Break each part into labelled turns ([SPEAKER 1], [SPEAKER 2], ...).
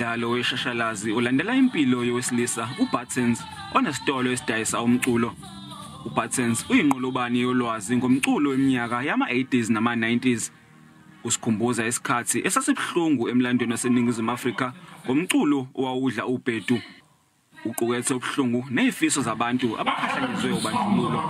[SPEAKER 1] Umdlalo weshashalazi ulandela impilo yowesilisa uButtons onesitolo esidayisa umculo. uButtons uyinqolobane yolwazi ngomculo weminyaka yama-80s nama-90s. Usikhumbuza isikhathi esasibuhlungu emlandweni waseNingizimu Afrika ngomculo owawudla ubhedu. Uqukethe ubuhlungu nezifiso zabantu abakhahlanyezwe ubandlululo.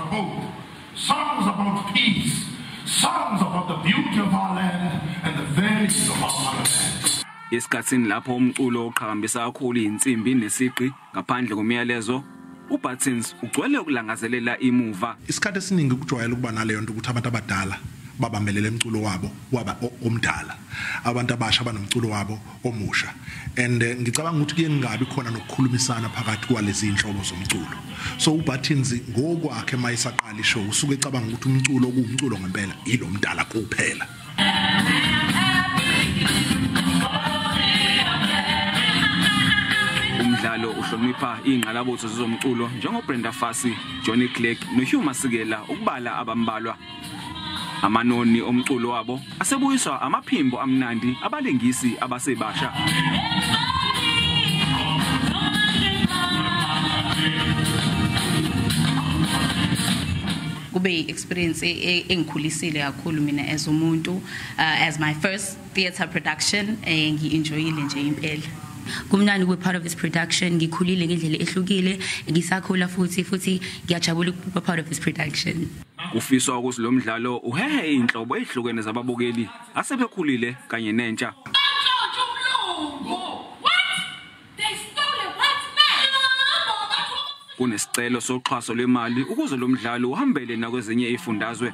[SPEAKER 2] Songs about peace, songs about the beauty of our land and the values of our motherland.
[SPEAKER 1] Esikhathini lapho umculo oqhakambisa kakhulu insimbi nesiqi ngaphandle komyalezo, uButtons ugcwele ukulangazelela imuva.
[SPEAKER 3] Isikhathi esiningi kujwayele ukuba naleyo nto ukuthi abantu abadala babambelele umculo wabo waba omdala, abantu abasha banomculo wabo omusha, and ngicabanga ukuthi kuye kungabi khona nokukhulumisana phakathi kwalezi inhlobo zomculo. So uButtons ngokwakhe mayisaqala ishow usuke ecabanga ukuthi umculo kuwumculo ngempela ilo mdala kuphela.
[SPEAKER 1] Umdlalo uhlonipha ingqalabutho zomculo njengoBrenda Fassie, Johnny Clegg noHugh Masekela ukubala abambalwa. Amanoni omculo wabo asebuyiswa amaphimbo amnandi abalingisi abasebasha.
[SPEAKER 4] Kube experience engikhulisile kakhulu mina as umuntu, as my first theatre production, ngi-enjoyile nje impela.
[SPEAKER 5] Kumnandi ukuba part of this production, ngikhulile ngendlela ehlukile, ngisakhula futhi ngiyajabula ukuba part of this production.
[SPEAKER 1] Kufiswa ukuthi lo mdlalo uhehe inhlobo ezihlukene zababukeli asebekhulile kanye nentsha. Kunesicelo soxhaso lwemali ukuze lo mdlalo uhambele nakwezinye izifundazwe.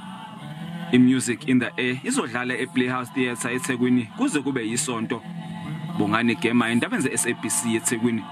[SPEAKER 1] I-Music in the Air izodlala ePlayhouse Theatre eThekwini kuze kube yisonto. Bongani Gema, indaba ze-SABC eThekwini.